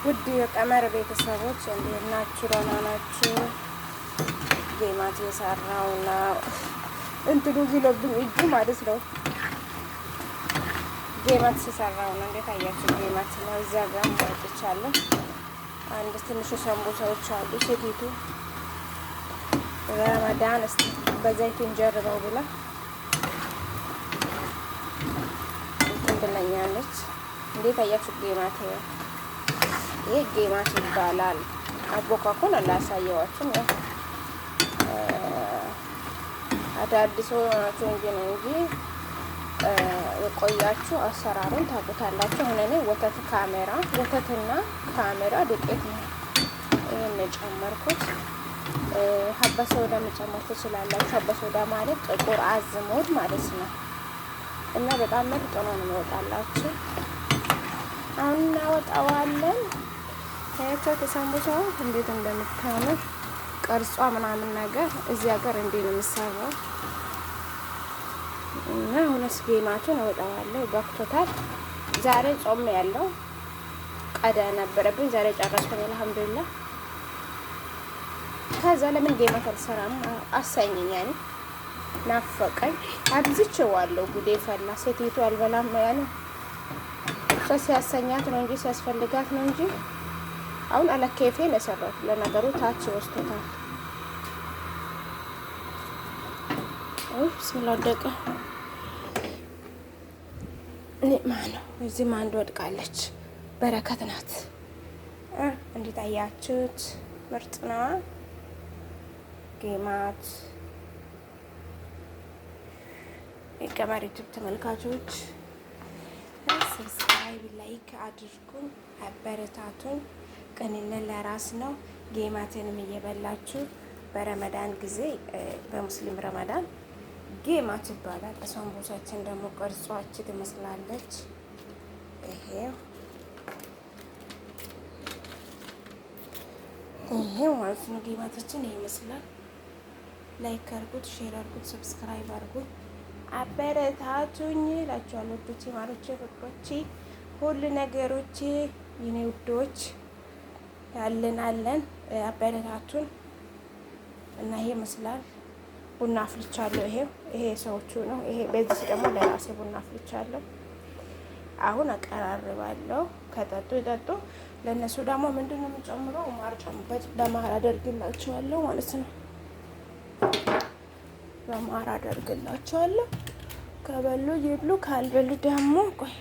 ውድ የቀመር ቤተሰቦች እንዴት ናችሁ? ደህና ናችሁ? ጌማት የሰራው ነው። እንትኑ ዝሎብኝ እጁ ማለት ነው። ጌማት ሲሰራው ነው። እንዴት አያችሁ? ጌማት ነው። እዛ ጋር ወጥቻለሁ። አንድ ትንሽ ሰንቡሳዎች አሉ። ሴቲቱ ረመዳን እስቲ በዘይት እንጀርበው ብላ እንትን ብለኛለች። እንዴት አያችሁ? ጌማት ይሄ ጌማት ይባላል። አቦካኩን አላሳየዋችሁም። ያው አዳዲስ ናቸው እንጂ ነው እንጂ የቆያችሁ አሰራሩን ታውቁታላችሁ። አሁን እኔ ወተት ካሜራ ወተትና ካሜራ ዱቄት ነው ይሄን የጨመርኩት። ሀባ ሶዳ መጨመር ትችላላችሁ። ሀባ ሶዳ ማለት ጥቁር አዝሙድ ማለት ነው እና በጣም ምርጥ ነው የሚወጣላችሁ። አሁን እናወጣዋለን። ታያቸው ተሳምቡሳው እንዴት እንደምታምር ቅርጿ ምናምን ነገር እዚህ ሀገር እንዴ ነው የሚሰራው። እና አሁንስ ጌማቱን እወጣዋለሁ። በክቶታል። ዛሬ ጾም ያለው ቀዳ ነበረብኝ። ዛሬ ጨረስኩኝ አልሐምዱሊላህ። ከዛ ለምን ጌማት አልሰራም አሳኘኝ፣ ያኔ ናፈቀኝ። አብዝቼዋለሁ። ጉዴ ፈላ። ሴቲቱ አልበላም ያለ እሷ ሲያሰኛት ነው እንጂ ሲያስፈልጋት ነው እንጂ አሁን አለኬፌ ነው የሰራሁት። ለነገሩ ታች ወስዶታል። ብስሚላ ወደቀ። ኒዕማ ነው። እዚህም አንድ ወድቃለች። በረከት ናት። እንዴት አያችሁት? ምርጥ ነዋ። ጌማት የቀመር ዩቲዩብ ተመልካቾች subscribe፣ like አድርጉን፣ አበረታቱን። ቅንነት ለራስ ነው። ጌማትንም እየበላችሁ በረመዳን ጊዜ በሙስሊም ረመዳን ጌማት ይባላል። ሳምቡሳችን ደግሞ ቅርጿች ትመስላለች። ይሄው ይሄው ማለት ነው። ጌማታችን ይሄ ይመስላል። like አድርጉት፣ share አድርጉት፣ subscribe አድርጉት፣ አበረታቱኝ እላችኋለሁ። ውዶቼ፣ ማሮቼ፣ ፍቅሮቼ፣ ሁሉ ነገሮቼ የኔ ውዶች ያለን አለን አበረታቱን እና ይሄ ይመስላል። ቡና አፍልቻለሁ። ይሄው ይሄ ሰዎቹ ነው። ይሄ በዚህ ደግሞ ለራሴ ቡና አፍልቻለሁ። አሁን አቀራርባለሁ። ከጠጡ ይጠጡ። ለእነሱ ደግሞ ምንድን ነው የምጨምረው? ማር ጨምበት በማር አደርግላቸዋለሁ ማለት ነው። በማር አደርግላቸዋለሁ። ከበሉ ይብሉ፣ ካልበሉ ደግሞ ቆይ